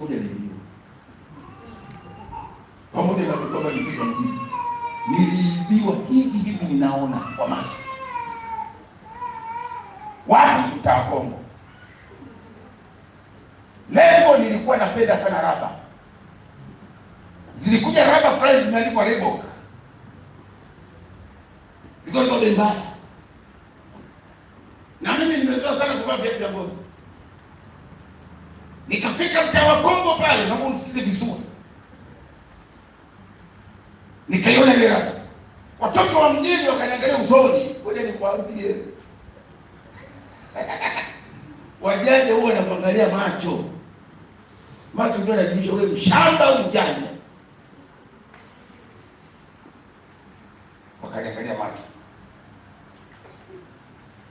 Niliibiwa pamoja na kwamba ni mtoto wa mjini, niliibiwa hivi hivi, ninaona kwa macho. Wapi? Mtaa wa Kongo. Lengo, nilikuwa napenda sana raba. Zilikuja raba fulani zimeandikwa Reebok, zilikuwa ziko bei mbaya, na mimi nimezoea sana kuvaa viatu vya ngozi. Nikafika mtaa wa Kongo pale, naomba unisikize vizuri, nikaiona ile raba. Watoto wa mjini wakaniangalia usoni. Ngoja nikwambie, wajanja huwa wanakuangalia macho, macho ndio yanajulisha wewe mshamba au mjanja. Wakaniangalia macho.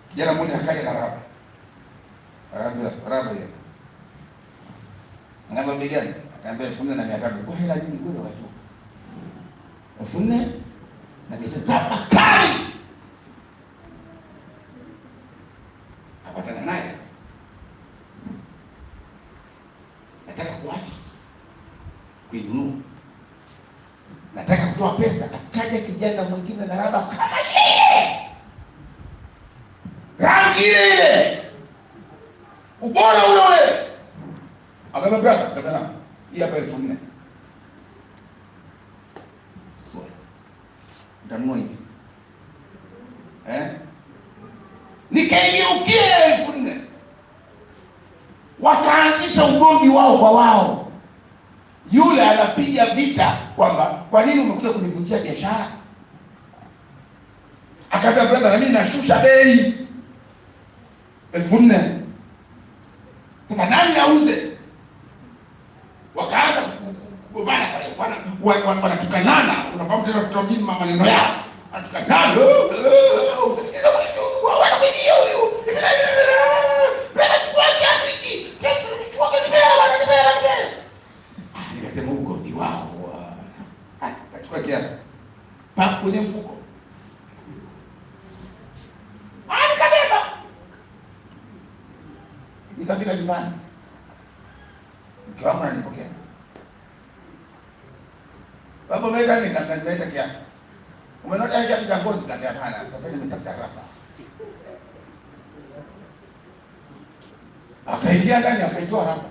Kijana mmoja akaja na raba, akaambia raba hiyo, ngamba bei gani? Akaambia 4,300. Kwa hela nyingi kweli wakati 4,300, raba kali. Napatana naye sasa, nataka kuafiki kuinunua, nataka kutoa pesa. Akaja kijana mwingine na raba kama ile, rangi ile ile, ubora ule ule. Akaambia brother, akasema hii hapa 4,000. Sorry. Nitanunua hivi. Eh? Nikaigeukia 4,000. Wakaanzisha ugomvi wao kwa wao. Yule anapiga vita kwamba kwa nini umekuja kunivunjia biashara? Akaambia brother, na mimi nashusha bei 4,000. Sasa nani auze? Wakaanza kugombana pale, wanatukanana. Unafahamu tena watoto mjini maneno yao, wanatukanana, usifikize mwizi huyu, wanakuibia huyu. Brother, chukua kiatu hichi, chukua kiatu, nipe bwana, nipe, nipe. Ah, nikasema ugomvi wao. Ah, kachukua kiatu pa kwenye mfuko. Ah, nikabeba. Nikafika nyumbani, mke wangu ananipokea. Baba, umeleta nini? Nikamwambia nimeleta kiatu. Umenota kiatu cha ngozi? Nikamwambia hapana, sasa nimetafuta raba. Akaingia ndani akaitoa raba.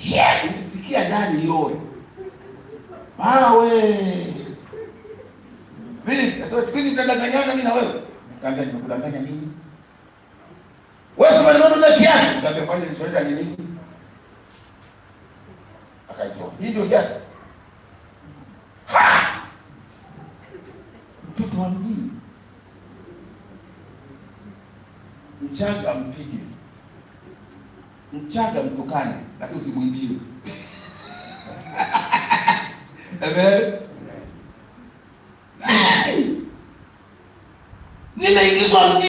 Yeah, nilisikia ndani yoye. Mawe. Vipi? Sasa siku hizi mnadanganyana mimi na wewe. Nikamwambia nimekudanganya nini? Wewe sema nimenunua kiatu. Nikamwambia kwani nilichoita ni nini? Akaitoa. Hii ndio kiatu. Ha! Mtoto wa mjini. Mchaga mpige, Mchaga mtukane, lakini usimuibie. Amen. Nimeingizwa mjini.